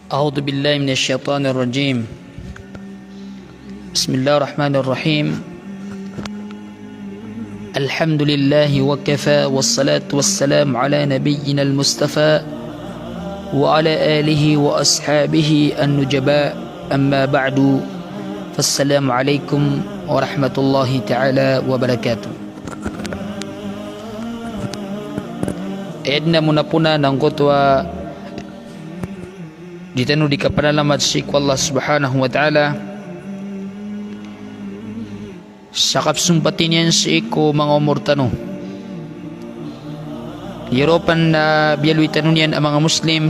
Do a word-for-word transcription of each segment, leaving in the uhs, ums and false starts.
أعوذ بالله من الشيطان الرجيم. بسم الله الرحمن الرحيم. الحمد لله وكفى، والصلاة والسلام على نبينا المصطفى وعلى آله وأصحابه النجباء، أما بعد، فالسلام عليكم ورحمة الله تعالى وبركاته. Aya dn a mona pona na angkoto a di tano di kapanalamat sii ko Allah Subhanahu wa Ta'ala sa kapsompati niyan sii ko manga omor tano. Iropan na biyaloy tano niyan a manga Muslim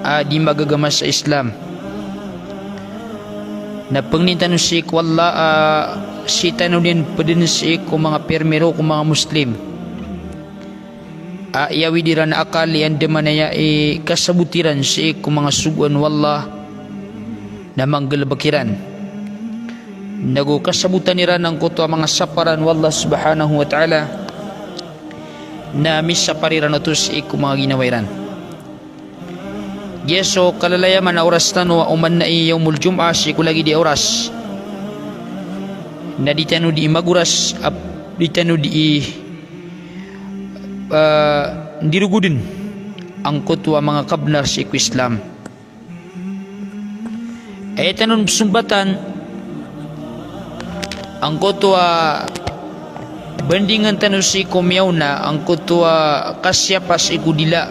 a di magagama sa Islam. Na pangnin tano sii ko Allah a sii tano niyan pdn sii ko manga pirmiro ko manga Muslim a iyawid iran a akal i andamanaya i kasabot iran sii ko manga sogoan o Allah na manggalbk iran. Nago kasabotan iran angkoto a manga saparan o Allah Subhanahu wa Ta'ala na misapar iran oto sii ko manga ginawa iran. Giya so kalalayaman a oras tano a oman na i Yawmul Jum'ah sii ko lagid i oras. Na di tano di magoras, ap-, di tano di ah, ndirogodn angkoto a manga kabnar sii ko Islam. Aya tano psombatan angkoto a bandingan tano sii ko miyaona, angkoto a kasiyapa sii ko dila.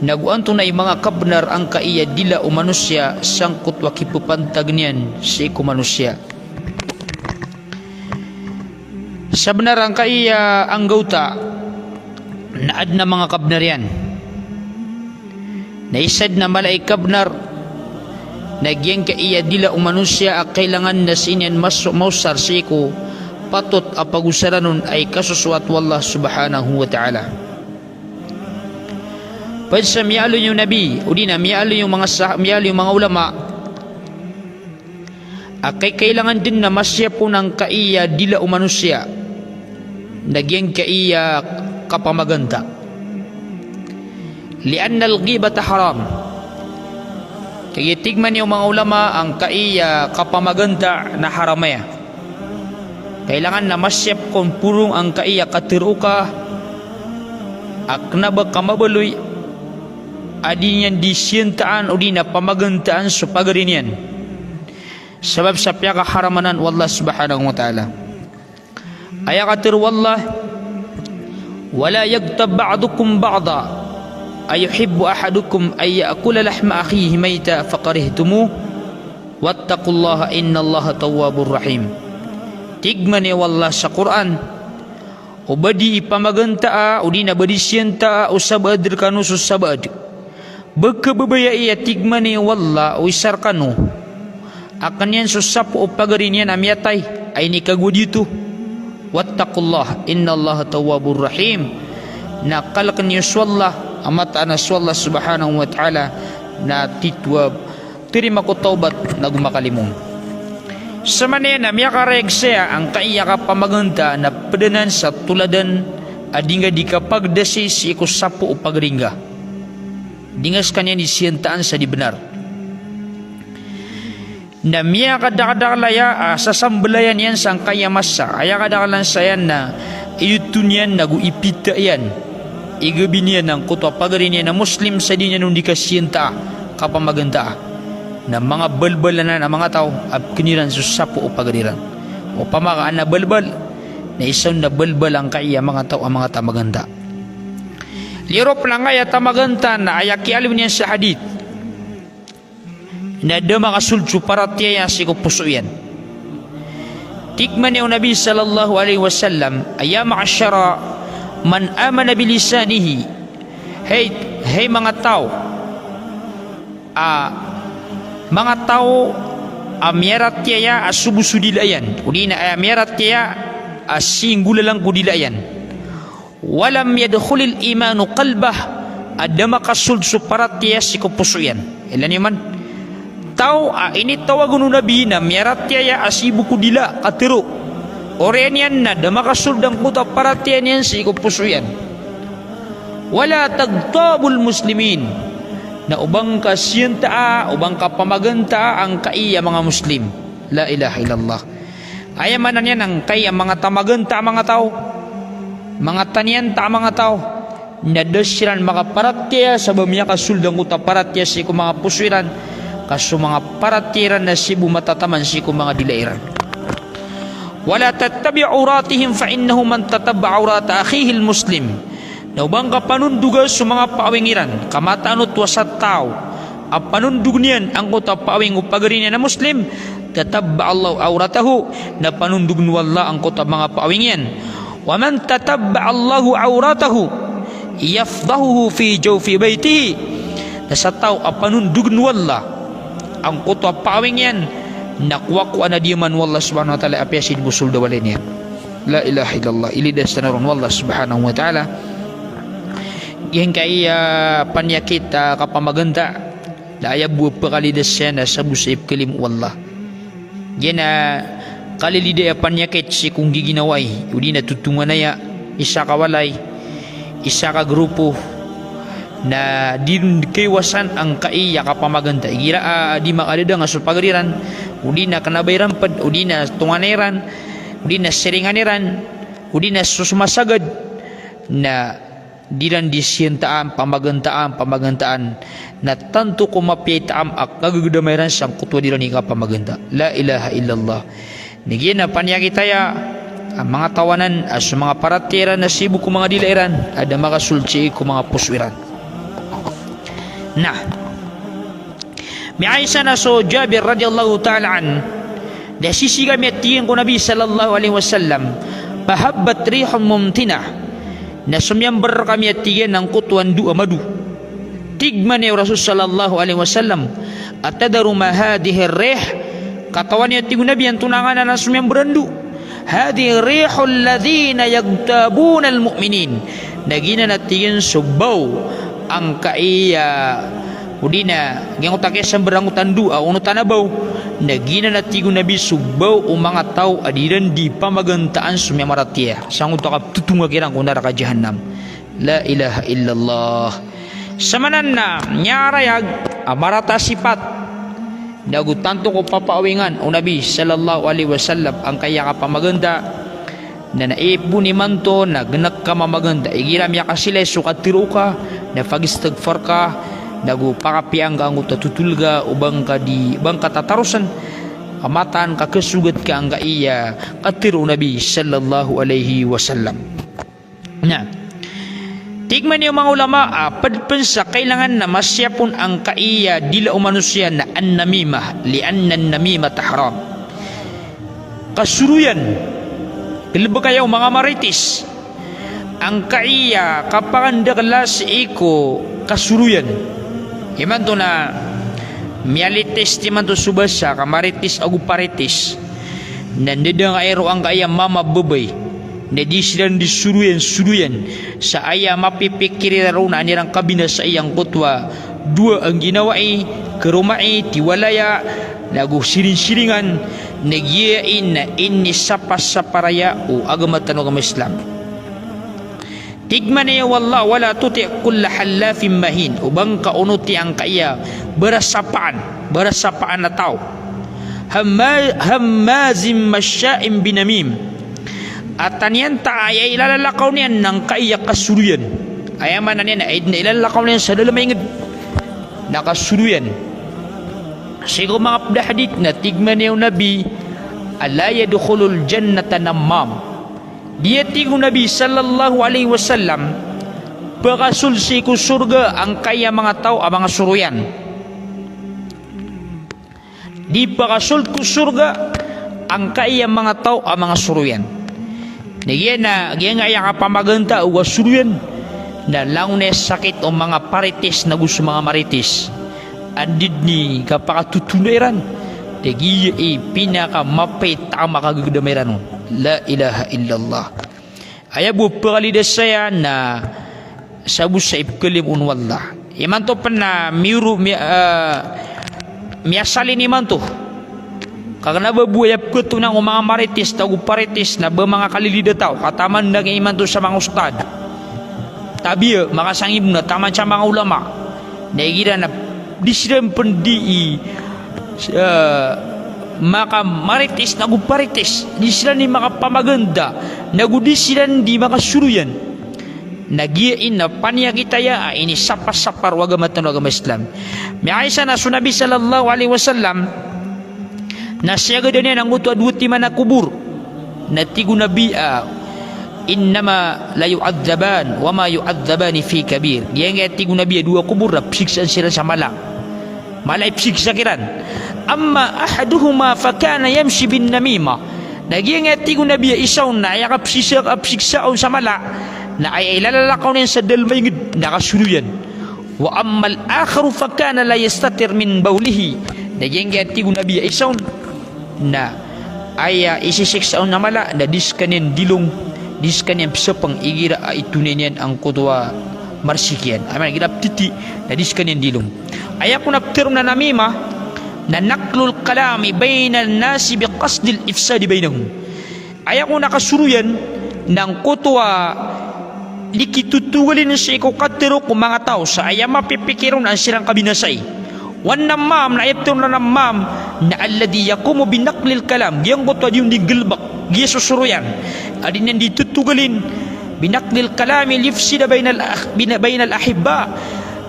Nago antonaa i manga kabnar angkaiya dila o manosiya sangkoto a kipapantag niyan sii ko manosiya. Sabnar angkaiya anggawta na adn a manga kabnar iyan. Na isa dn a mala i kabnar na giyangkaiya dila o manosiya a kailangan na sii niyan mas-, maosar sii ko patot a pagosaran on a ikasosoat o Allah Subhanahu wa Ta'ala. Pd sa miyaaloy o Nabi, odi na miyaaloy o manga sah-, miyaaloy o manga ulama, a kay-, kailangan dn na masiyap on angkaiya dila o manosiya na giyangkaiya kapamaganta. Li'anna al-ghibata haram. Kagiya tig man iyan o manga ulama angkaiya kapamaganta na haram aya. Kailangan na masiyap kon porong angkaiya katharo ka a kna ba ka mabaloy a di niyan di siyantaan odi na pamagantaan so pagari niyan. Sabap sa piyakaharam anan o Allah Subhanahu wa Ta'ala. Aya katharo o Allah, "Wala yaghtab ba'dukum ba'da, ayuhibbu ahadukum an ya'kula lahma akhihi maytan fakarihtumuh, wattaqullaha innallaha tawwabur rahim." Tig man iyan o Allah sa Qur'an, o ba di ipamagantaa, odi na ba di siyantaa o sabaad rkano so sabaad. Ba khababayai a tig man iyan o Allah o isa rkano a kn iyan so sapo o pagari niyan a miyatay, a inikagowad iyo oto. Wattaqullaha innallaha tawwabur rahim. Na kalkn iyo so Allah, a mataan a so Allah Subhanahu wa Ta'ala na titho a tarima ko tawbat nago makalimo. Samanaya na miyakarayag saya angkaiya kapamaganta na pd anan sa toladan a di ngka di kapagdasi sii ko sapo o pagari ngka. Di ngka skaniyan di siyantaan sa di bnar. Na miyakadakdakl aya a sasambalayan iyan sangkaiya masa, aya kadaklan saya na iyoto niyan nago ipita iyan, igabi niyan angkoto a pagari niyan a Muslim sa di niyan on di kasiyantaa, kapamagantaa. Na manga balbal anan a manga taw a pkn iran so sapo o pagari ran. Opama ka adn a balbal, na isa on na balbal angkaiya manga taw a manga tamaganta. Liyarop na angkaiya tamaganta na aya kiyaaloy niyan sa hadith na da makasold so paratiyaya sii ko poso iyan. Tig man iyan o Nabi sallallahu alaihi wasallam, "Ya ma'shara man amana bilisanihi." Hay, hay manga taw, a, manga taw a miyaratiyaya a sobo so dila iyan, odi na a miyaratiyaya a singgolalan ko dila iyan. "Walam yadkhulil imanu qalbah," a da makasold so paratiyaya sii ko poso iyan. Ilaya niyo man. Taw a initawag on o Nabi na miyaratiyaya a sibo ko dila, katharo. Oriyan iyan na da makasold angkoto a paratiyaya niyan sii ko poso iyan. Wala taghtabul muslimin. Na o ba ngka siyantaa, o ba ngka pamagantaa angkai a manga Muslim. La ilaha illallah. Aya maana niyan angkai a manga tamaganta a manga taw, manga taniyanta a manga taw, na da siran makaparatiyaya sa ba miyakasold angkoto a paratiyaya sii ko manga poso iran, ka so manga paratiyaya iran na sii bo matataman sii ko manga dila iran. Wala tattabi' awratihim fa innahu man tatabba'a awrata akhihil muslim. Na o ba ngka panondoga so manga paawing iran, ka mataan oto a sa taw a panondog niyan angkoto a paawing o pagari niyan a Muslim, tatabba'a Allahu awratahu, na panondogen o Allah angkoto a manga paawing iyan. Wa man tatabba'a Allahu awratahu yafdahuhu fi jawfi baytihi. Na sa taw a panondogen o Allah angkoto a paawing iyan, na kowakowa na diyaman o Allah subhanahu wa ta'ala apiya sii ko sold a walay niyan. La ilaha illallah. Ilidas tano ron o Allah subhanahu wa ta'ala. Giyangkai a paniyakit a kapamaganta, na aya bo a pkalidas iyan na sabo sa ipkalimo o Allah. Giya na kalilidaya a paniyakit sii ko nggiginawai, odi na totonganaya, isa ka walay, isa ka grupo, na di ron kaiwasan angkai a kapamaganta. Igira a di makadadanga so pagari ran, odi na kna ba iran pd, odi na tonganay ran, odi na siringan iran, odi na so somasagad, na di ran di siyantaan, pamagantaan, pamagantaan, na tanto ko mapiya i taam a kagagdama iran sangkoto a di ran i kapamaganta. La ilaha illallah. Na giya na paniyakit aya a manga taw anan a so manga paratiyaya iran na sii bo ko manga dila iran a da makasold sii ko manga poso iran. Na miyaisa na so Jabir radiyallahu ta'ala anhu, na sisii kami a tig iyan ko Nabi sallallahu alaihi wasallam, fahabbat rihun mumtinah. Na somiyamber kami a tig iyan angkoto a ndo a mado. Tig man iyan o Rasul sallallahu alaihi wasallam, atadri ma hadhihi rih? Katawan iyo, tig o Nabi, antonaa nganan a somiyamber a ndo? Hadhihi rihul ladhina yaghtabunal mu'minin. Na giyanan a tig iyan so baw angkai a, odi na giyangkoto a kiyasamber angkoto a ndo a onotan a baw. Na giyanan a tig o Nabi so baw o manga taw a di ran di pamagantaan so miyamaratiyaya sangkoto a kaptotonga kiran ko naraka jahannam. La ilaha illallah. Samanan na miyarayag a marata a sipat, na go tanto ko papaawingan o Nabi sallallahu alaihi wasallam angkai a kapamaganta. Na na ipon imanto na gnak ka mamaganta. Igira miyakasilay so katharo ka, na pagistigfar ka, na go pakapiya angka angkoto a totol ka, o ba ngka di, o ba ngka tatarosan a mataan ka kasogat ka angkai a katharo o Nabi sallallahu alaihi wasallam. Na tig man iyo manga ulama a pd pn sa kailangan na masiyap on angkai a dila o manosiya na an-namimah, li'anna an-namimata haram. Kasoroyan, galbk aya o manga marites angkai a kapakandakla sii ko kasoroyan. Imanto na miyalites imanto so basa ka marites ago parites. Na ndadanga iro angkai a mama babay, na di siran di soroyan, soroyan sa aya mapipikir iran roo na an iran kabinasai angkoto a dowa a ngginawai, karomai, tiwalaya, na go siringsiringan. Na giyai na inisapasapar aya o agama tano a agama Islam. Tig man iyan o Allah, wala tuti' kulla hallafin mahin. O ba ngka onoti angkai a barasapaan, barasapaan a taw. Hamma-, hammazin masya'in binamim. A taniyanta a aya ilalalakaw niyan na angkai a kasoroyan. Aya maana niyan na aya dn a ilalalakaw niyan sa dalm a ingd na kasoroyan. Sii ko manga pd a hadith na tig man iyan o Nabi, la yadkhulul jannata nammam. Di, a tig o Nabi sallallahu alaihi wasallam, pkasold sii ko sorga angkai a manga taw a manga soroyan. Di pkasold ko sorga angkai a manga taw a manga soroyan. Na giya na, giyangkaya kapamaganta o kasoroyan, na langon aya sakit o manga parites na go so manga marites. Anda dn i kapakatotona iran, na giya i pinakamapiya i taam a kagagdama iran on. La ilaha illallah. Aya bo a pkalidas aya na sabo sa ipkalimo on o Allah. Imanto pn na miyoro, mi-, ah, miyasalin imanto. Ka kna ba bo aya pkatonan o manga marites, tago parites, na ba manga kalilid a taw, ka taman dn imanto sa manga ustad. tabiya, makasangib na taman sa manga ulama. Na igira na di siran pn di i, eh, makamaritis, nago paritis, di siran di makapamaganda, nago di siran di makasoroyan. Na giya i na paniyakit aya a inisapasapar o agama tano a agama Islam. Miyaisa na so Nabi sallallahu alaihi wasallam, na siyagadan iyan angkoto a dowa timan a kobor. Na tig o Nabi a, "Innama la yu'adhdhaban wa ma yu'adhdhabani fi kabir." Giyangkaya tig o Nabi a dowa kobor na psiksaan siran sa mala. Mala i psiksa kiran. "Amma ahaduhuma fakana yamshi bin namimah." Na giyangkaya tig o Nabi a isa on na aya kapsiksa, kapsiksa on sa mala, na aya ilalakaw niyan sa dalm a ingd na kasoroyan. "Wa ammal akharu fakana la yastatir min bawlihi." Na giyangkaya tig o Nabi a isa on na aya isisiksa on a mala na di skaniyan dilong, di skaniyan psapang igira a itonay niyan angkoto a marsik iyan. Aya maana igira ptiti na di skaniyan dilong. Aya kon a ptharoon a namimah na naqlul kalami bainan nasi bi qasdil ifsadi bainahum. Aya kon a kasoroyan na angkoto a di kitotogalin sii ko katharo ko manga taw sa aya mapipikir on a siran kabinasai. Wan namam, na aya ptharoon a namam na alladhi yaqumu bi naqlil kalam, giyangkoto a di on di galbk, giya so soroyan a di niyan di totogalin, bi naqlil kalami liyufsida bainal akh-, bina-, bainal ahibba.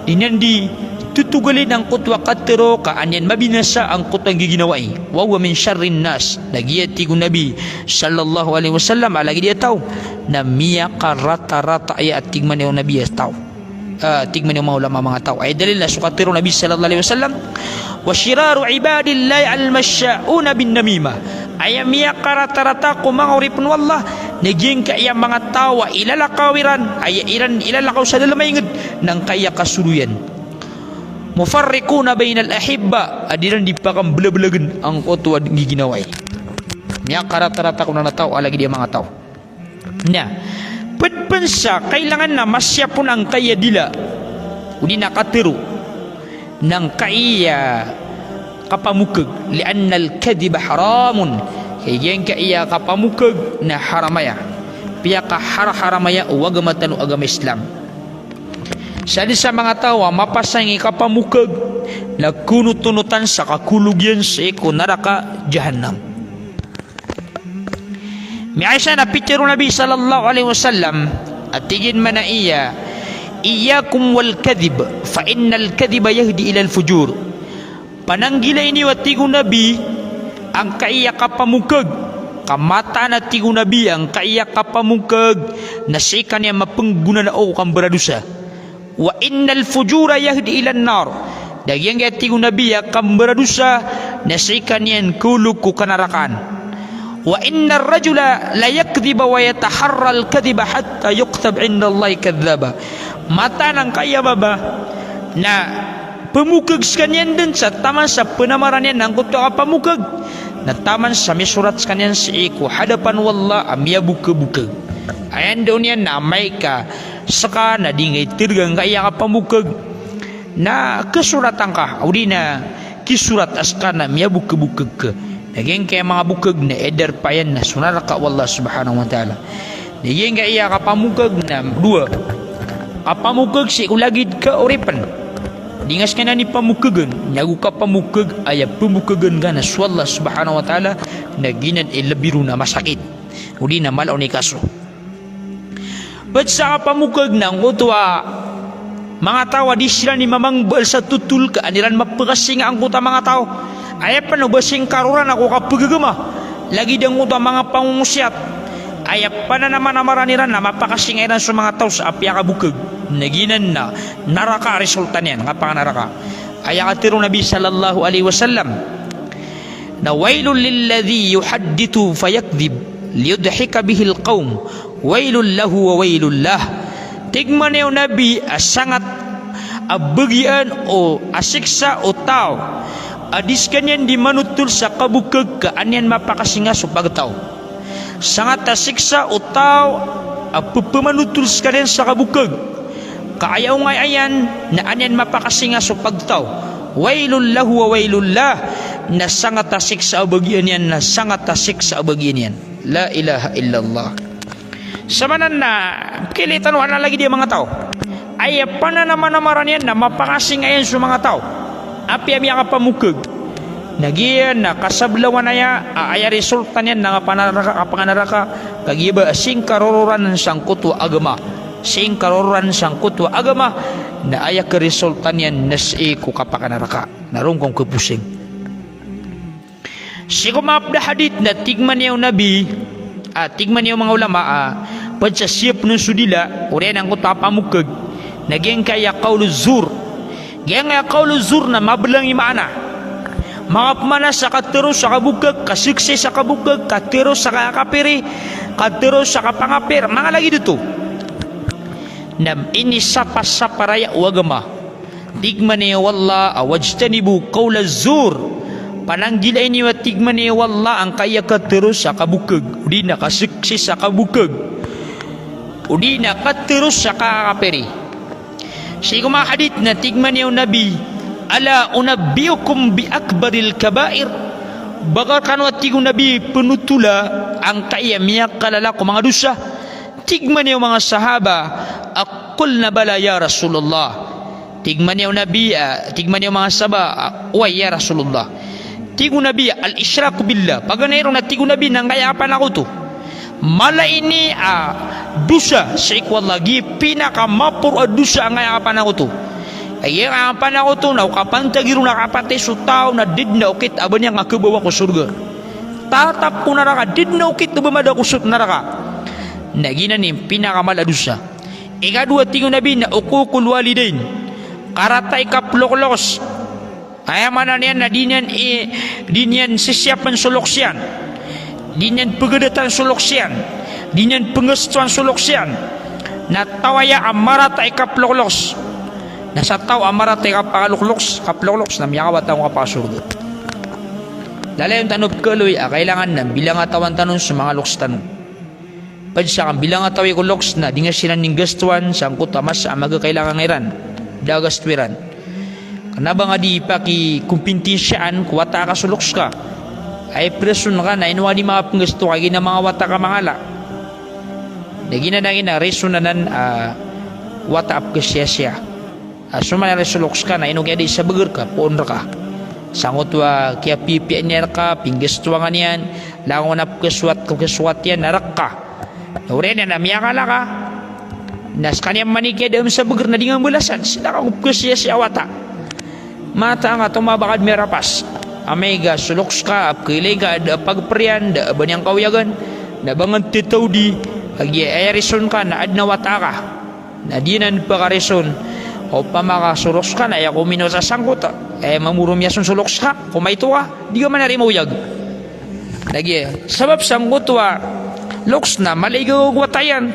Di niyan di totogalin angkoto a katharo ka an iyan mabinasa angkoto a giginawai. Wa huwa min sharrin nas. Na giya tig o Nabi sallallahu alaihi wasallam a lagid iyan a taw na miyakaratarata aya a tig mambo o Nabi a taw. Ah, tig mambo o manga ulama a manga taw. Aya dalil na so katharo o Nabi sallallahu alaihi wasallam, "Wa shiraru ibadillahi al-mashsha'una bin namimah." Aya miyakaratarata ko manga oripn o Allah na giyangkaya manga taw a ilalakaw iran, aya iran ilalakaw sa dalm a ingd na angkaya kasoroyan. "Mufarriquna bainal ahibba," a di iran di pakamblablagan angkoto a giginawai. Miyakaratarata ko manga taw a lagid iyan a manga taw. Na pd pn sa kailangan na masiyap on angkaya dila odi na katharo na angkaya kapamokg, "Li'annal kadhiba haramun." Giyangkaya kapamokg na haram aya. Piyakaharharam aya o agama tano a agama Islam. Sadn sa manga taw a mapasang i kapamokg na konotonotan sa kakolog iyan sii ko naraka jahannam. Miyaisa na pitharo o Nabi sallallahu alaihi wasallam a tig iyan mambo a, "Iyyakum wal kadhib, fa innal kadhiba yahdi ilal fujur." Pananggilai niyo a tig o Nabi angkaya kapamokg, ka mataan a tig o Nabi angkaya kapamokg na sii kaniyan mapnggonanao ko kambaradosa. "Wa innal fujura yahdi ilan nar." Da giyangkaya tig o Nabi a kambaradosa na sii kaniyan kolog ko kanarakaan. "Wa innar rajula la yakdhiba wa yataharral kadhiba hatta yuktaba indallahi kadhaba." Mataan angkaya baba na pmokg skaniyan dn sa taman sa pnamaran iyan angkoto a kapamokg na taman sa misorat skaniyan sii ko hadapan o Allah a miyabokbokg. Aya ndao niyan na amay ka ska na di ngka iterga angkaya kapamokg na khasoratan ka, odi na khisorat a ska na miyabokbokg ka. Na giyangkaya manga bokg na aya darpa iyan na so naraka o Allah subhanahu wa ta'ala. Na giyangkaya kapamokg na dowa. Kapamokg sii ko lagid ka oripn. Di ngka skaniyan ipamokgn, nago kapamokg aya pmokgn ka na so Allah subhanahu wa ta'ala, na giyanan i lbi ron a masakit. Odi na mala on i kaso. Pd sa kapamokg na angkoto a manga taw a di siran i mamangbaal sa totol ka an iran mapakasinga angkoto a manga taw. Aya pn o ba singkaroran ako kapagagama, lagid angkoto a manga pangongosiyat. Aya pn a namanamaran iran na mapakasinga iran so manga taw sa apiya kabokg. Na giyanan na naraka a resulta niyan, kapanganaraka. Aya katharo o Nabi sallallahu alaihi wasallam na, "Wailul lilladhi yuhaddithu fayakdhib liyudhika bihil qawm, wailul lahu wa wailul lah." Tig mambo o Nabi a sangat a bagian o a siksa o taw a di skaniyan di manotol sa kabokg ka an iyan mapakasinga so pagtaw. Sangat a siksa o taw a pphamanotol skaniyan sa kabokg ka aya ongaya iyan na an iyan mapakasinga so pagtaw. Wailul lahu wa wailul lah. Na sangat a siksa a bagian iyan, na sangat a siksa a bagian iyan. La ilaha illallah. Samanan na khailay tano a lagid iyan a manga taw. Aya pananamanamaran iyan na mapangasing iyan so manga taw. Apiya miyakapamokeg. Na giya na kasablawan aya, a, aya resulta niyan na kapanaraka, kapanganaraka, kagiya ba sii ngka rororan sangkoto a agama. Sii ngka rororan sangkoto a agama, na aya karesulta niyan na sii ko kapakanaraka. Na roo ngka kaposing. Sii ko mapd a hadith na tig man iyan o Nabi, a, tig man iyan o manga ulama, a, pd sa siyap on so dila, oriyan angkoto a pamokeg, na giyangkaya qawl zur. Giyangkaya qawl zur na mablang i maana. Manga pmaana sa katharo sa kabokeg, kasaksi sa kabokeg, katharo sa kakapiri, katharo sa kapangapir, manga lagid oto. Na inisapasapar aya o agama. Tig man iyan o Allah a, "Wajtanibu qawla zur." Pananggilai niyo a tig man iyan o Allah angkaya katharo sa kabokeg, odi na kasaksi sa kabokeg, odi na katharo sa kakapiri. Sii ko manga hadith na tig man iyan o Nabi, "Ala unabbiukum bi akbaril kabair?" Ba ka rkano a tig o Nabi pnotola angkaya miyakalala ko manga dosa? Tig man iyan o manga sahaba a, "Qulna bala ya Rasulullah." Tig man iyan o Nabi, a, tig man iyan o manga sahaba a, "Oway ya Rasulullah." Tig o Nabi a, "Al-ishraku billah." Paganay ron a tig o Nabi na angkaya kapanakoto. Mala ini a dosa sii ko Allah, giya pinakamaporo a dosa angkaya kapanakoto. Aya kapanakoto na o kapantagi ron a kapatay so taw na da dn a okit a ba niyan kakabawa ko sorga. Tatap ko naraka, da dn a okit a ba mada ko so naraka. Na giyanan i pinakamala a dosa. Ikadowa, tig o Nabi na uququl walidain. Karata i kaplokloks. Aya maana niyan na di niyan i, di niyan sisiyapn so loks iyan. Di niyan pgadatan so loks iyan. Di niyan pnggastowan so loks iyan. Na taw aya a marata i kaplokloks. Na sa taw a marata i kapakaloks, kaplokloks na miyakawata on kapakasorga. Lalayon tano pkhaaloy a kailangan na mbilangatawan tano so manga loks tano. Pd sa kambilangatawi ko loks na di nga siran inggastowan sangkoto a masa a magakailangan iran, da a gasto iran. Kna ba nga di pakikompintinsiyaan ko wata ka so loks ka. Ay preson ka na ino ka di makapnggasto ka giya na manga wata ka mangala. Na giyanan a reson anan a wata a pkhasiyasiya. A so manay a so loks ka na ino kiya di sabagr ka, poon rka. Sangkoto a kiyapipiya niyan rka, pinggastowan ka niyan, langon a pkhasowat, pkhasowat iyan na rk ka. Na oriyan iyan na miyakala ka. Na skaniyan man i kiya da a sabagr na di nga mbalasan, sii ka ko pkhasiyasiya a wata. Mataan ka tomabakad miyarapas. Amay ka so loks ka a pkhailay ka a da a pagpriyan, da a ba niyan kaoyagan, na ba nga titawdi, a giya aya reson ka na adn a wata ka. Na di anan pakareson. Opama ka so loks ka na aya ko minosa sangkoto a, aya mamoromiyas on so loks ka, ko maito ka, di ka man ari maoyag. Lagid sabap sangkoto a loks na mala i gagaw ko wata iyan.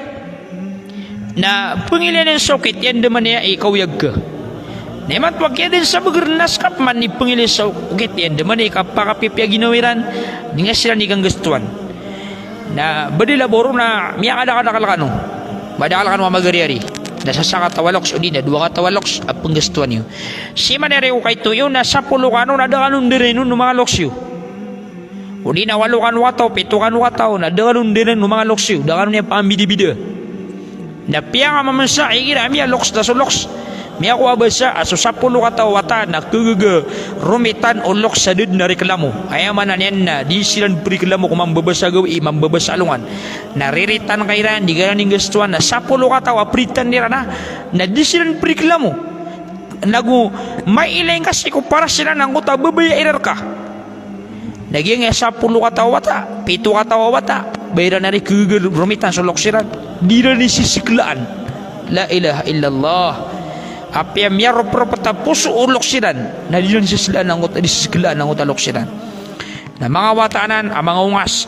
Na pngilayn iyan sa okit iyan da man aya i kaoyag ka. Na imanto a kiya dn sabagr na ska pman i pngilayn sa okit iyan da man aya i kapakapipiya ginawa iran, di nga siran i kanggastowan. Na badil a ba ron na miyakadakadakl kano. Madakl kano a magariyari. Na sa sakataw a loks, odi na dowa kataw a loks a pnggastowan iyo. Sii man iyan ko kaito iyo na sapolo kano na da kano ndarayn on o manga loks iyo. Odi na walo kano kataw, pito kano kataw, na da kano ndarayn on o manga loks iyo. Da kano niyan pambidabida. Na piyakamamansa igira a miyaloks na so loks. Miyakowa basa a so sapolo kataw a wata na kagagaromita o loks a da dn a reklamo. Aya maana niyan na di siran preklamo ko mambabasa gawii, mambabasa alongan. Na riritan ka iran, di ka iran inggastowan, na sapolo kataw a pritan iran a, na di siran preklamo. Nago mailay ngka sii ko paras iran angkoto a babaya iran rka. Na giyangkaya sapolo kataw a wata, pito kataw a wata, ba iran ari kagagaromita so loks iran. Di iran i sisiklaan. La ilaha illallah. Apiya miyaropropt a poso o loks iran na di iran sislaan angkoto, di sisiklaan angkoto a loks iran. Na manga wata anan a manga ongas.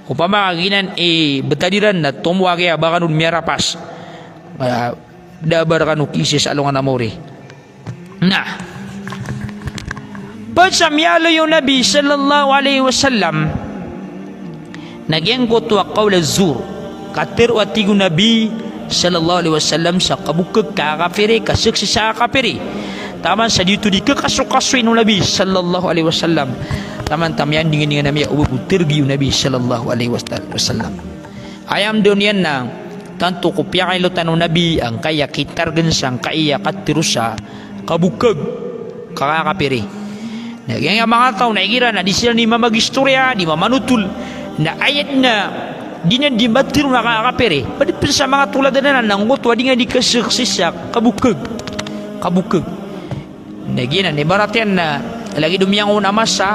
Opama ka giyanan i btad iran na tomo a kiya ba kano dn miyarapas. Ah, da a ba rkano kiisa sa alongan a maori. Na pd sa miyaaloy o Nabi sallallahu alaihi wasallam na giyangkoto a qawl az-zur. Katharo a tig o Nabi sallallahu alaihi wasallam sa kabokeg, kakapiri, kasaksi sa kakapiri. Taman sa di oto di kakasokasoin o Nabi sallallahu alaihi wasallam. Taman ta miyandingandingan a miyaobab o thergi o Nabi sallallahu alaihi wasallam. Aya mdao niyan na Tanto ko piyakailotan o Nabi angkaya kitargen sa angkaya katero sa kabokag, kakapiri. Na giyangkaya manga taw na igira na di siran i mamagistoriya, di mamanotol, na aya den a di niyan di matero na kakapiri. Ped pen sa manga toladan anan na angkoto a di nga di kasaksi sa kabokag. Kabokag. Na giyanan, ibarat iyan na lagid o miyangaoona a masa,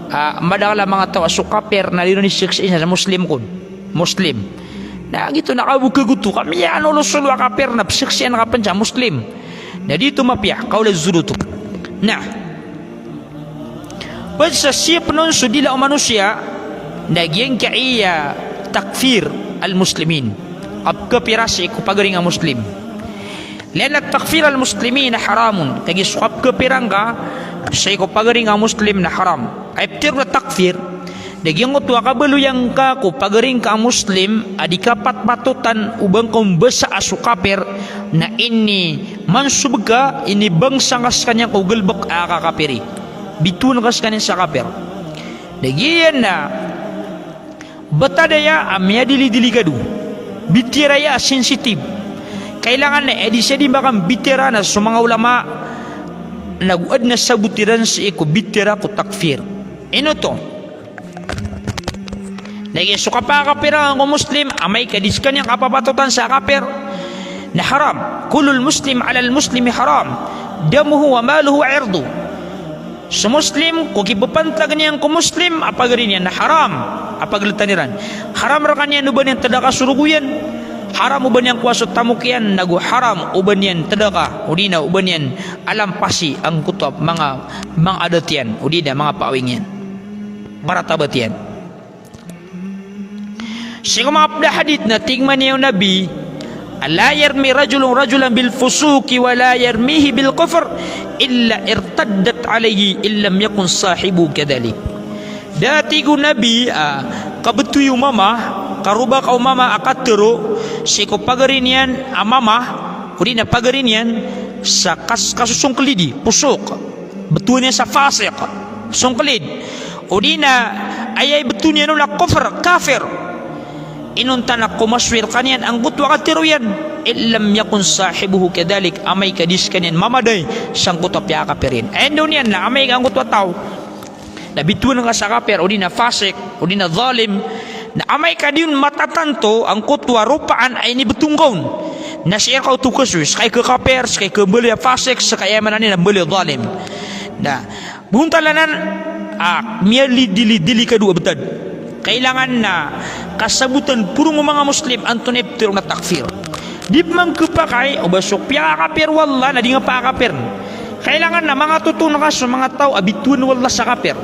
a, madakl a manga taw a so kapir na di ron isaksii sa Muslim kon. Muslim. Na giyoto na kabokag oto, ka miyaan o losolo a kapir na pesaksian ka pen sa Muslim. Na di oto mapiya, kawl a zul oto. Na ped sa sii pen on so dila o manosiya, na giyangkaya takfir al-muslimin. Kapkapira sii ko pagaring a Muslim. Lianna takfir al-muslimina haramun. Kagiya so kapkapira ngka sii ko pagaring a Muslim na haram. Aya petero a takfir, na giyangkoto a kabaloy angka ko pagaring ka a Muslim a di kapatpatotan o ba ngka ombasa a so kapir, na inimansub ka, inibangsa ngka sekaniyan ko galebek a kakapiri. Bitowan ka sekaniyan sa kapir. Na giyanan na betad aya a miyadili-dilikado. Bitiyara aya a sensitive. Kailangan na aya di sa di makambitiyara na so manga ulama na go aden a sabot iran sii ko bitiyara ko takfir. Ino oto? Lagid so kapakapira ngka ko Muslim, amay ka di sekaniyan kapapatotan sa kapir, na haram. Kullul muslim alal muslimi haram. Damuhu wa maluhu wa irduh. So Muslim, ko kipepantag niyan ko Muslim a pagari niyan na haram a pageltan iran. Haram rekaniyan o ba niyan tedaka so rogo iyan. Haram o ba niyan kowa so tamok iyan, nago haram o ba niyan tedaka, odi na o ba niyan alampasi angkoto a manga, manga adat iyan, odi na manga paawing iyan, maratabat iyan. Sii ko manga ped a hadith na tig mambo o Nabi, "La yarmi rajulun rajulan bil fusuqi wa la yarmihi bil kufr illa irtaddat alayhi in lam yakun sahibuhu kadhalik." Da, tig o Nabi, a, kabetowi o mama, karobaka o mama a katero sii ko pagari niyan a mama, odi na pagari niyan sa kas-, kasosongkelidi, fusuq. Betowan iyan sa fasiq, songkelid. Odi na aya ibetowan iyan on na kufr, kafir. Inonta na komasoy rekaniyan angkoto a katero iyan. In lam yakun sahibuhu kadhalik, amay ka di sekaniyan mamaday sangkoto a piyakakapir iyan. Aya ndao niyan na amay ka angkoto a taw na bitowan ka sa kapir, odi na fasiq, odi na zalim, na amay ka di on matatanto angkoto a ropaan a inibetowan ka on, na sii reka oto kasoy, seka i kakapir, seka i kambaloy a fasiq, seka aya maana niyan na mbaloy a zalim. Na bontal anan a miyalidi-, delikado a betad. Kailangan na kasabotan porong o manga Muslim antonaa i petero a takfir. Di peman kepakay o ba so piyakakapir o Allah na di nga pakakapiren. Kailangan na manga totoon ka so manga taw a bitowan o Allah sa kapir.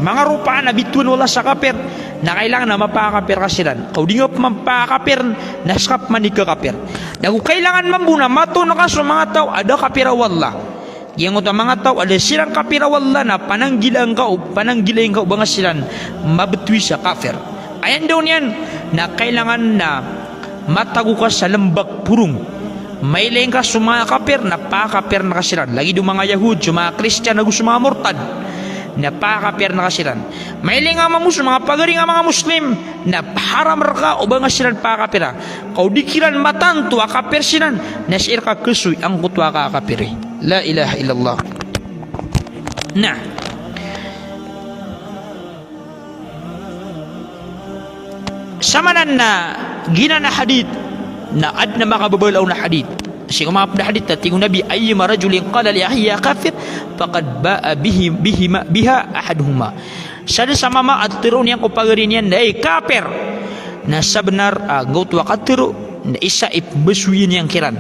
Manga ropaan a bitowan o Allah sa kapir, na kailangan na mapakakapir ka siran. Ka o di nga peman pakakapiren, na seka peman i kakapir. Nago kailangan mambo na matoon ka so manga taw a da kapira o Allah. Giyangkoto a manga taw a da siran kapira o Allah na pananggilaan ka o, pananggilaan ka o ba nga siran mabetowi sa kafir. Aya ndao niyan na kailangan na matago ka sa lembak porong. Mailing ka so manga kapir na pakakapiren ka siran. Lagid o manga Yahud, so manga Kristiyan, ago so manga murtad, na pakakapiren ka siran. Mailing ka mambo so manga pagari nga manga Muslim, na haram reka o ba nga siran pakakapira. Ka o di kiran matanto a kapir siran, na sii reka kasoy angkoto a kakapiri. La ilaha illallah. Na samanan na giyanan a hadith, na aden a makababalaw na hadith. Sii ko manga ped a hadith na tig o Nabi, "Ayyuma rajulin qala li akhihi ya kafir, faqad ba'a bihi, bihima, biha ahaduhuma." Sadn sa mama a teroon iyan ko pagari niyan na, "Ay kapir," na sabenar a gioto a katero na isa i pembasoyin iyan kiran.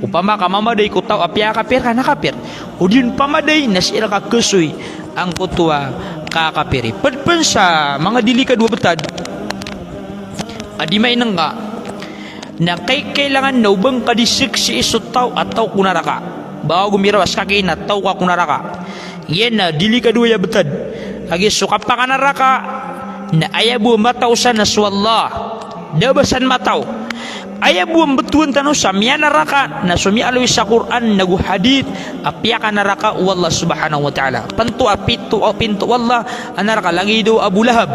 Opama ka mamaday ko taw a piyakakapir ka na kapir. O di on pamaday na sii reka kasoy angkoto a kakapiri. Ped pen sa manga delikado a betad a di mainengka na kay-, kailangan na o ba ngka di saksii so taw a taw ko naraka. Ba ka gomiraw a seka ki na taw ka ko naraka. Iyan na delikado aya betad. Kagiya so kapakanaraka na aya bo a mataw san na so Allah. Da ba san mataw. Aya bo a mbetowan tano sa miyanaraka na so miyaaloy sa Qur'an nago hadith a piyakanaraka o Allah subhanahu wa ta'ala. Pento a pito, a pinto o Allah a naraka, lagid o Abu Lahab,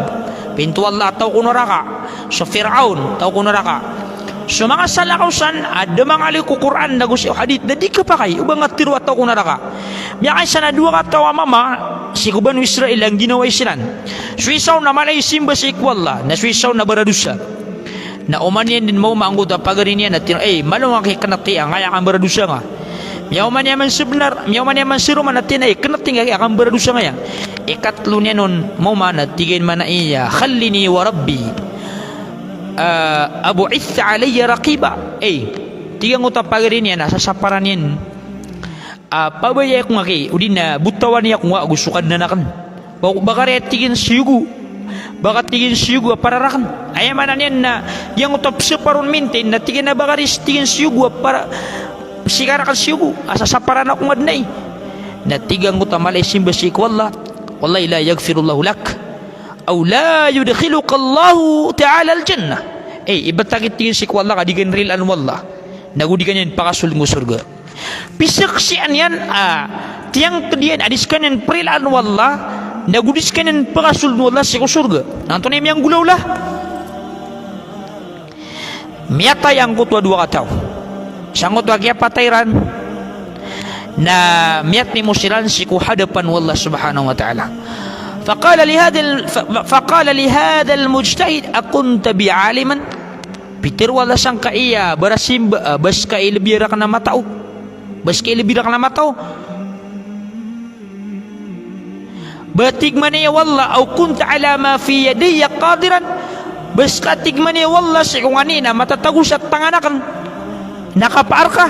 pinto o Allah a taw ko naraka. So Fir'aun, taw ko naraka. So manga salakaw san a da mangaloy ko Qur'an nago si hadith na di khapakay o ba nga tero a taw ko naraka. Miyakaisa na dowa kataw a mama sii ko Banu Israil a ngginawai siran. So isa on na mala i simba sii ko Allah, na so isa on na baradosa. Na oman iyan den maoma angkoto a pagari niyan na tig iyan, "Ay, malo nga ki khanati, angkaya ka mbaradosa nga." Miyaoma niyan man sebenar, miyaoma niyan man seroman na tig iyan, "Ay, khanati nga, angkaya ka mbaradosa nga aya." Ikatlo niyan on maoma na tig iyan man a iya, "Khallini wa Rabbi, ah, abu'itha alayya raqiba." Ay, tig iyan angkoto a pagari niyan a sasaparan iyan. Ah, pabayai ako nga ki, odi na botawanai ako nga ago so Kadnan aken. Ba, ba ka riya tig iyan siyogo. Ba ka tig iyan siyogo a para raken. Aya maana niyan na, giyangkoto a pesapar on mintin, na tig iyan a ba ka riya tig iyan siyogo a para, sii ka raken siyogo. A sasaparan ako nga den ay. Na tig angkoto a mala i simba sii ko Allah, "Wallahi la yaghfirullahu lak. Aw la yudkhiluka Allahu ta'ala al-jannah." Eh, ibatak i tig iyan sii ko Allah ka di ka niyan rilaan o Allah. Nago di ka niyan pakasold ko sorga. Pisaksian iyan, ah, tiyangked iyan a di sekaniyan prilaan o Allah, nago di sekaniyan pakasold o Allah sii ko sorga. Na antonaa i miyanggolawla? Miyatay angkoto a dowa kataw. Sangkoto a kiyapatay iran, na miyatimo siran sii ko hadapan o Allah subhanahu wa ta'ala. Faqala li hadhal, fa-, faqala li hadhal mujtahid, "Akunta bi aliman?" Pitero o Allah sangkaya barasimba, ah, ba seka i lebiya raken a matao. Ba seka i lebiya raken a matao. Ba tig mambo o Allah, "Aw kunta ala ma fi yadayya qadiran?" Ba seka, tig mambo o Allah, sii ko nganin a matatago sa tangan aken na kapaar ka.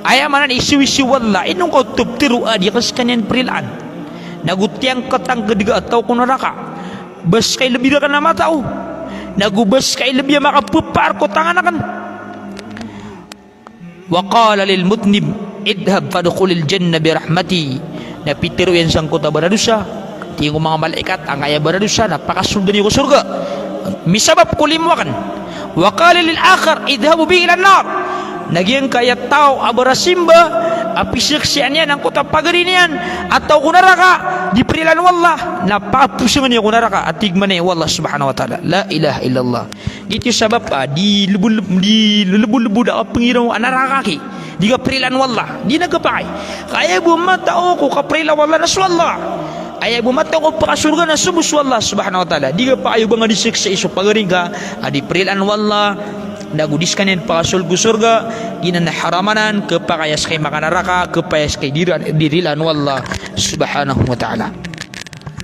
Aya maana niyan, isiwisiw o Allah, ino ngka oto petero a di ka sekaniyan prilaan? Nago tiyangketangked ka a taw ko naraka. Ba seka i lebiya raken a matao. Nago ba seka i lebiya makapepaar ko tangan aken. Wa qala lil mudhnib, "Idhhab fadkhulil jannah bi rahmati." Na pitero iyan sangkoto a baradosa, tig o manga malaikat, angkaya baradosa na pakasoldan iyo ko sorga. Misabap ko limo aken. Wa qala lil akhar, "Idhhab bihi ilan nar." Na giyangkaya taw a barasimba a pisaksian iyan angkoto a pagari niyan a taw ko naraka, di prilaan o Allah, na pakaposengen iyo ko naraka, a tig mambo o Allah subhanahu wa ta'ala. La ilaha illallah. Giyoto i sabap a di lebo-, di lelebo-lebo da a pengiraw a naraka ki. Di ka prilaan o Allah. Di na khapakay. Ka aya bo matao ko kaprilaan o Allah na so Allah. Aya bo matao ko pakasorga na so bo so Allah subhanahu wa ta'ala. Di khapakay o ba nga di seksa i so pagari ngka a di prilaan o Allah, nago di sekaniyan pakasold ko sorga, giyanan na haram anan, khapakay a seka i makanaraka, khapakay a seka i di ra-, di rilaan o Allah subhanahu wa ta'ala.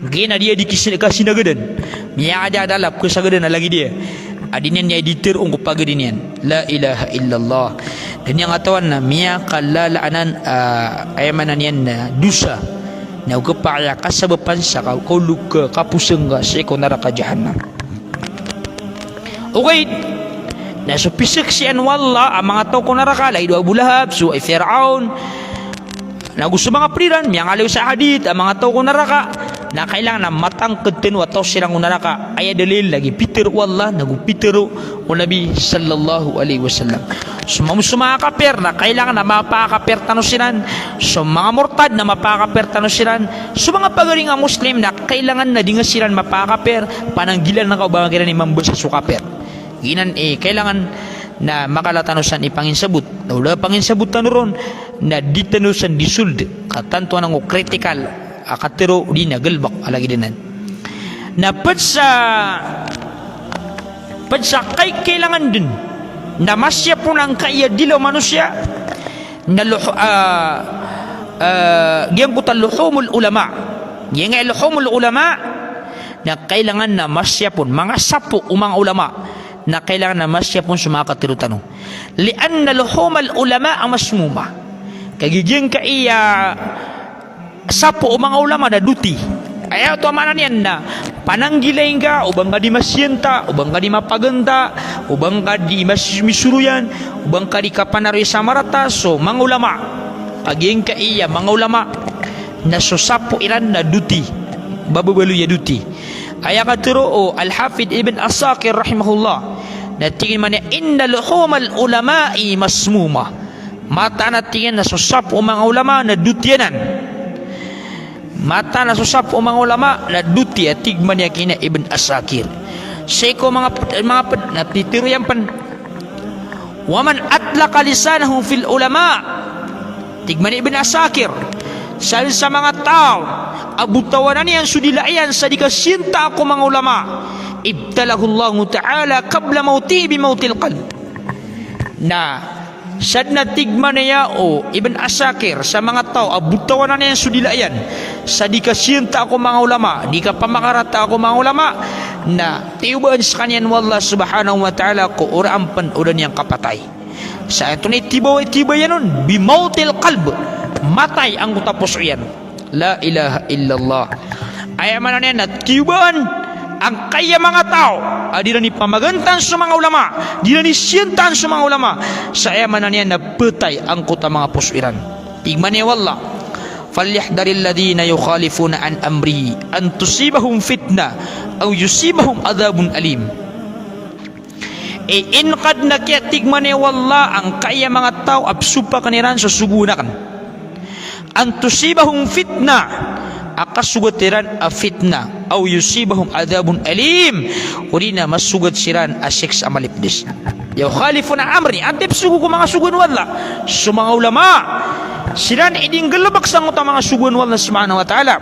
Giyanan a di aya di kis-, kasinagadan. Miyakadakdakl a pkhasagadan a lagid iyan a di niyan aya di teroon ko pagari niyan. La ilaha illallah. Da niyan katawan na miyakalala anan, ah, aya maana niyan na dosa. Na ogaid pa aya kasabapan sa ka-, kaolog ka, kaposeng ka sii ko naraka jahannam. Ogaid na so pisaksian o Allah a manga taw ko naraka, lagid o Abu Lahab, so Firaun, nago so manga ped iran, miyangaloy sa hadith a manga taw ko naraka, na kailangan a matangked tano a taw siran ko naraka. Aya dalil, lagid pitero o Allah, nago pitero o Nabi sallallahu alaihi wasallam. So manga, so manga kapir, na kailangan a mapakapir tano siran. So manga murtad, na mapakapir tano siran. So manga pagaring a Muslim, na kailangan na di nga siran mapakapir, pananggilaan ka o ba nga kiran i mambasa so kapir. Giyanan i kailangan na makala tano san i panginsabot. Na o da panginsabot tano ron, na di tano san di sold. Ka tanto anan ko critical a katero, di na galebek a lagid anan. Na ped sa, ped sa kai-, kailangan den na masiyap on angkaya dilaw manosiya, na luh-, ah, ah, giyangkoto a luhumul ulama. Giyangkai luhumul ulama, na kailangan na masiyap on, manga sapo o manga ulama, na kailangan na masiyap on so manga katero tano. Lianna luhumal ulama masmuma. Kagiya giyangkaya sapo o manga ulama na doti. Aya oto a maana niyan na pananggilai ngka o ba ngka di masiyanta, o ba ngka di mapaganta, o ba ngka di mas-, misoroyan, o ba ngka di kapanaro i samarata so manga ulama. Kagiya giyangkaya manga ulama na so sapo iran na doti. Bababaloy a doti. Aya katero o Al-Hafidh Ibn Asakir rahimahullah, na tig iyan mambo a, "Inna luhumal ulama'i masmuma." Mataan a tig iyan na so sapo o manga ulama na doti anan. Mataan a so sapo o manga ulama na doti, a tig mambo a kina Ibn Asakir. Sii ko manga ped, manga ped, na pitero iyan pen Wa man atlaqa lisanahu fil ulama. Tig man i Ibn Asakir, sa, sa manga taw a botawanan iyan so dila iyan sa di kasiyanta ko manga ulama, ibtalahu Allahu ta'ala qabla mawtihi bi mawtil qalb. Na sadn a tig man iyan o Ibn Asakir, sa manga taw a botawanan iyan so dila iyan sa di kasiyanta ko manga ulama, di kapamakarata ko manga ulama, na tiyobaan skaniyan o Allah subhanahu wa ta'ala ko oraan pn o da niyan kapatay. Sa antonaa i tiyoba, tiyoba iyan on? Bi mawtil qalb, matay angkoto a poso iyan. La ilaha illallah. Aya maana niyan na tiyobaan angkaya manga taw a di iran ipamagantan so manga ulama, di iran isiyantaan so manga ulama. Sa aya maana niyan na patay angkoto a manga poso iran. Tig man iyan o Allah, "Falyahdharil ladhina yukhalifuna an amrihi an tusibahum fitnah aw yusibahum adhabun alim." Inkad na kiya, tig man iyan o Allah, angkaya manga taw a pzopakn iran so sogoan akn. An tusibahum fitnah, a kasogat iran a fitnah, aw yusibahum adhabun alim, odi na masogat siran a siksa a malipds. Yukhalifuna amri, antaa i pzogo ko manga sogoan o Allah? So manga ulama. Siran i di nggalbk sangkoto a manga sogoan o Allah subhanahu wa ta'ala.